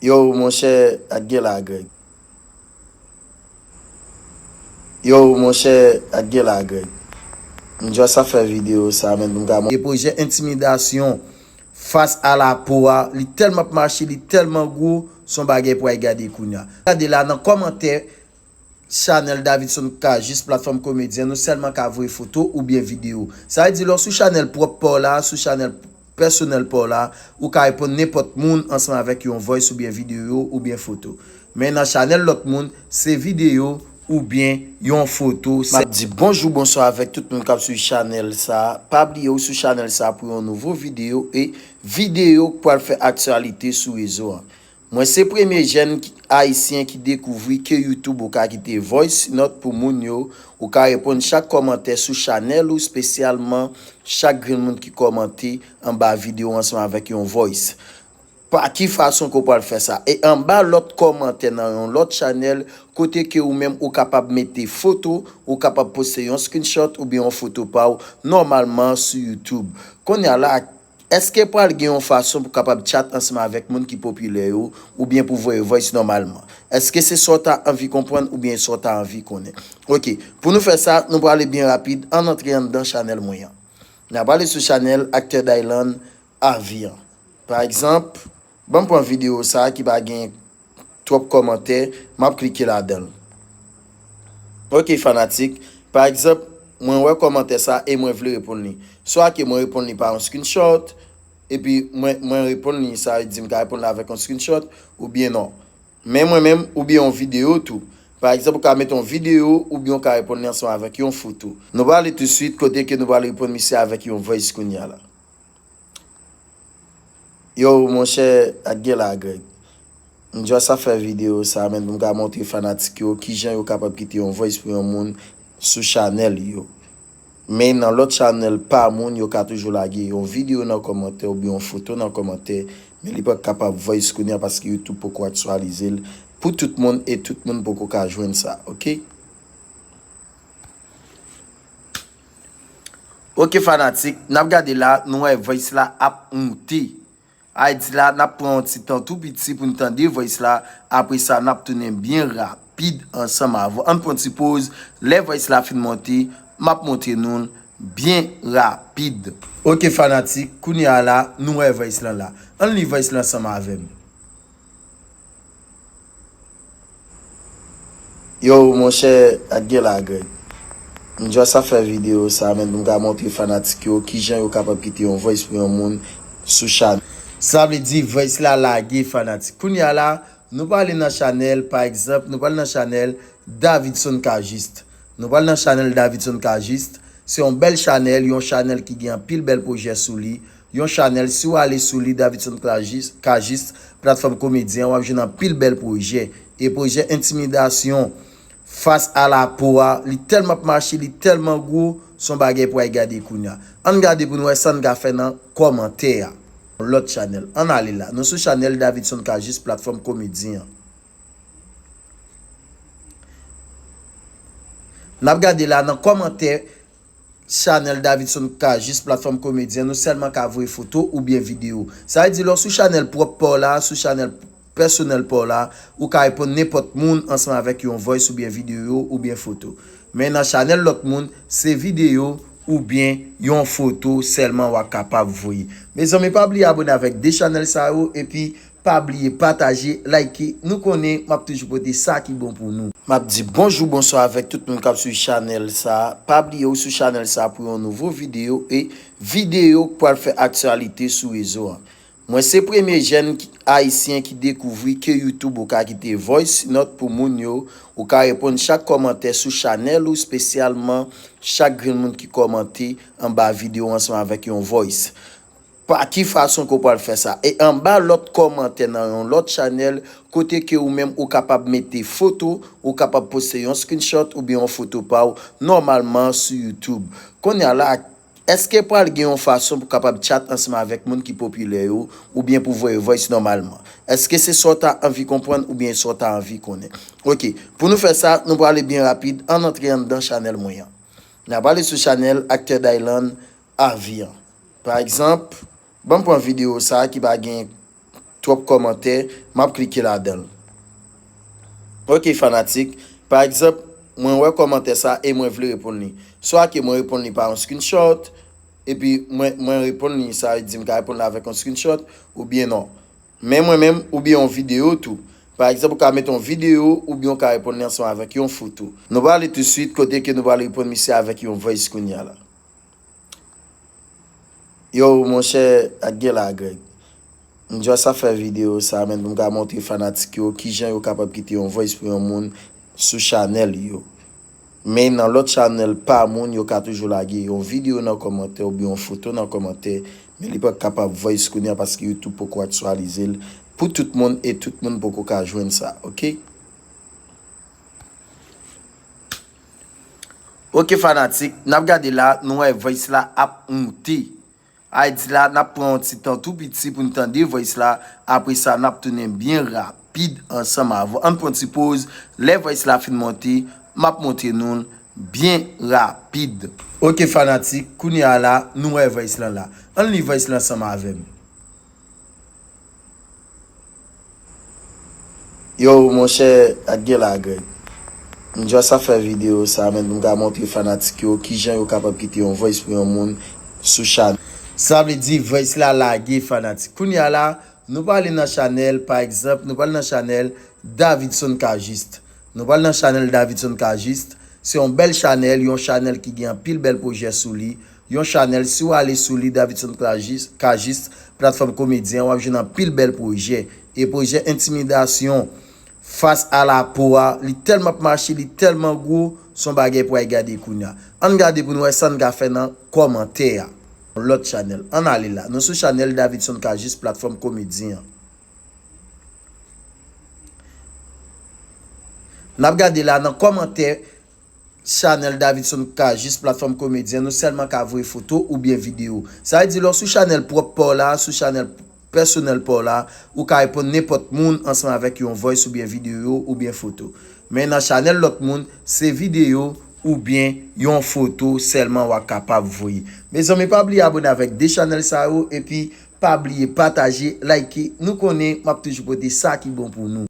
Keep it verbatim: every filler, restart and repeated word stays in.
Yo, monchè, ak gen la, Greg. Yo, monchè, ak gen la, Greg. M just ap fè videyo sa, men pou m ka montre pwojè entimidasyon fas a lapo a, li tèlman ap mache, li tèlman gwo, se yon bagay pou al gade kounye a. Gade la nan kòmantè, chanèl Davidson Cajuste, platfòm komedyen, nou sèlman ka voye foto oubyen videyo. Sa vle di, lè w sou chanèl pwòp pa w la, sou chanèl pèsonèl pa w la, ou ka reponn nenpòt moun ansanm avèk yon voice oubyen videyo oubyen foto. Men nan chanèl lòt moun, se videyo oubyen yon foto. M ap di bonjou, bonswa avèk tout moun k ap swiv chanèl sa a. Pa bliye ou sou chanèl sa a pou yon nouvo videyo e videyo k pral fè aktyalite sou rezo a. Mwen se premye jèn ki- ayisyen ki dekouvri ke YouTube ou ka kite voice note pou moun yo, ou ka reponn chak kòmantè sou chanèl ou, espesyalman chak grenn moun ki kòmante anba videyo ansanm avèk yon voice. Pa ki fason ke w pral fè sa? E anba lòt kòmantè nan yon lòt chanèl, kote ke ou menm ou kapab mete foto, ou kapab poste yon screenshot oubyen yon foto pa w nòmalman sou YouTube. Kounye a la, èske pral gen yon fason pou kapab chat ansanm avèk moun ki popilè yo, oubyen pou voye voice nòmalman? Èske se sa w ta anvi konprann oubyen sa w ta anvi konnen? Ok, pou nou fè sa, nou prale byen rapid, ann antre anndan chanèl mwen an. N a prale sou chanèl Aktè Dylan Avi an. Pa egzanp, ban m pran videyo sa a ki pa gen twòp kòmantè, m ap klike ladan l. Ok, fanatik. Pa egzanp, mwen wè kòmantè sa e mwen vle reponn li. Swa ke mwen reponn li pa yon screenshot, epi mwen, mwen reponn li, sa vle di m ka reponn li avèk yon screenshot, oubyen non. Men mwen menm, oubyen yon videyo tou. Pa egzanp, ou ka mete yon videyo, oubyen ou ka reponn li ansanm avèk yon foto. Nou prale tousuit kote ke nou prale reponn misye avèk yon voice kounye a la. Yo, monchè, ak gen la, Greg. M just ap fè videyo sa, men pou m ka montre fanatik yo kijan yo kapab kite yon voice pou yon moun sou chanèl yo. Men nan lòt chanèl pa moun, yo ka toujou lage yon videyo nan kòmantè oubyen yon foto nan kòmantè, men li pa kapab voice kounye a paske YouTube poko aktyalize l pou tout moun e tout moun poko ka jwenn sa, ok? Ok, fanatik, n ap gade la, nou wè voice la ap moute. Ayiti la, n ap pran yon ti tan tou piti pou n tande voice la. Apre sa, n ap tounen byen rapid ansanm avè w. Ann pran ti poz. Lè voice la fin monte, m ap montre nou l byen rapid. Ok, fanatik, kounye a la, nou wè voice lan la. Ann li voice lan ansanm avè m. Yo, monchè, ak gen la, Greg. M just ap fè videyo sa, men pou m ka montre fanatik yo kijan yo kapab kite yon voice pou yon moun sou chanèl. Sa vle di voice la lage, fanatik. Kounye a la, nou prale nan chanèl, pa egzanp, nou prale nan chanèl Davidson Cajuste. Nou prale nan chanèl Davidson Cajuste. Se yon bèl chanèl, yon chanèl ki gen anpil bèl pwojè sou li. Yon chanèl, si w ale sou li, Davidson Cajuste, Cajuste, platfòm komedyen, w ap jwenn anpil bèl pwojè. E pwojè entimidasyon fas a lapo a, li tèlman ap mache, li tèlman gwo, se yon bagay pou al gade kounye a. Ann gade pou n wè sa n ka fè nan kòmantè a. Lòt chanèl. Ann ale la. Nou sou chanèl Davidson Cajuste, platfòm komedyen an. N ap gade la nan kòmantè chanèl Davidson Cajuste, platfòm komedyen, nou sèlman ka voye foto oubyen videyo. Sa vle di, lè w sou chanèl pwòp pa w la, sou chanèl pèsonèl pa w la, ou ka reponn nenpòt moun ansanm avèk yon voice oubyen videyo oubyen foto. Men nan chanèl lòt moun, se videyo oubyen yon foto sèlman w ap kapab voye. Mezanmi, pa bliye abòne avèk de chanèl sa yo, epi pa bliye pataje, like, nou konnen m ap toujou pote sa ki bon pou nou. M ap di bonjou, bonswa avèk tout moun k ap swiv chanèl sa a. Pa bliye ou sou chanèl sa a pou yon nouvo videyo e videyo k pral fè aktyalite sou rezo a. Mwen se premye jèn ki- ayisyen ki dekouvri ke YouTube ou ka kite voice note pou moun yo, ou ka reponn chak kòmantè sou chanèl ou, espesyalman chak grenn moun ki kòmante anba videyo ansanm avèk yon voice. Pa ki fason ke w pral fè sa? E anba lòt kòmantè nan yon lòt chanèl, kote ke ou menm ou kapab mete foto, ou kapab poste yon screenshot oubyen yon foto pa w nòmalman sou YouTube. Kounye a la, èske pral gen yon fason pou kapab chat ansanm avèk moun ki popilè yo, oubyen pou voye voice nòmalman? Èske se sa w ta anvi konprann oubyen sa w ta anvi konnen? Ok, pou nou fè sa, nou prale byen rapid, ann antre anndan chanèl mwen an. N a prale sou chanèl Aktè Dylan Avi an. Pa egzanp, ban m pran videyo sa a ki pa gen twòp kòmantè, m ap klike ladan l. Ok, fanatik. Pa egzanp, mwen wè kòmantè sa e mwen vle reponn li. Swa ke mwen reponn li pa yon screenshot, epi mwen, mwen reponn li, sa vle di m ka reponn li avèk yon screenshot, oubyen non. Men mwen menm, oubyen yon videyo tou. Pa egzanp, ou ka mete yon videyo, oubyen ou ka reponn li ansanm avèk yon foto. Nou prale touswit kote ke nou prale reponn misye avèk yon voice kounye a la. Yo, monchè, ak gen la, Greg. M just ap fè videyo sa, men pou m ka montre fanatik yo kijan yo kapab kite yon voice pou yon moun sou chanèl yo. Men nan lòt chanèl pa moun, yo ka toujou lage yon videyo nan kòmantè oubyen yon foto nan kòmantè, men li pa kapab voice kounye a paske YouTube poko aktyalize l pou tout moun e tout moun poko ka jwenn sa, ok? Ok, fanatik, n ap gade la, nou wè voice la ap moute. Sa vle di la, n ap pran yon ti tan tou piti pou n tande voice la, apre sa, n ap tounen byen rapid ansanm avè w. Ann pran ti poz, lè voice la fin monte, m ap montre nou l byen rapid. Ok, fanatik, kounye a la, nou wè voice lan la. Ann li voice lan ansanm avè m. Yo, monchè, ak gen la, Greg. M just ap fè videyo sa, men pou m ka montre fanatik yo kijan yo kapab kite yon voice pou yon moun sou chanèl. Sa vle di voice la lage, fanatik. Kounye a la, nou prale nan chanèl, pa egzanp, nou prale nan chanèl Davidson Cajuste. Nou prale nan chanèl Davidson Cajuste. Se yon bèl chanèl, yon chanèl ki gen anpil bèl pwojè sou li. Yon chanèl, si w ale sou li, Davidson Cajuste, Cajuste, platfòm komedyen, w ap jwenn anpil bèl pwojè. E pwojè Entimidasyon, Fas a la po a, li tèlman ap mache, li tèlman gwo, se yon bagay pou w al gade kounye a. Ann gade pou n wè sa n ka fè nan kòmantè a. Lòt chanèl. Ann ale la. Nou sou chanèl Davidson Cajuste, platfòm komedyen an. N ap gade la nan kòmantè chanèl Davidson Cajuste, platfòm komedyen, nou sèlman ka voye foto oubyen videyo. Sa vle di lè w sou chanèl pwòp pa w la, sou chanèl pèsonèl pa w la, ou ka reponn nenpòt moun ansanm avèk yon voice oubyen videyo oubyen foto. Men nan chanèl lòt moun, se videyo oubyen yon foto sèlman w a kapab voye. Mezanmi, pa bliye abòne avèk de chanèl sa yo, epi pa bliye pataje, like, nou konnen m ap toujou pote sa ki bon pou nou.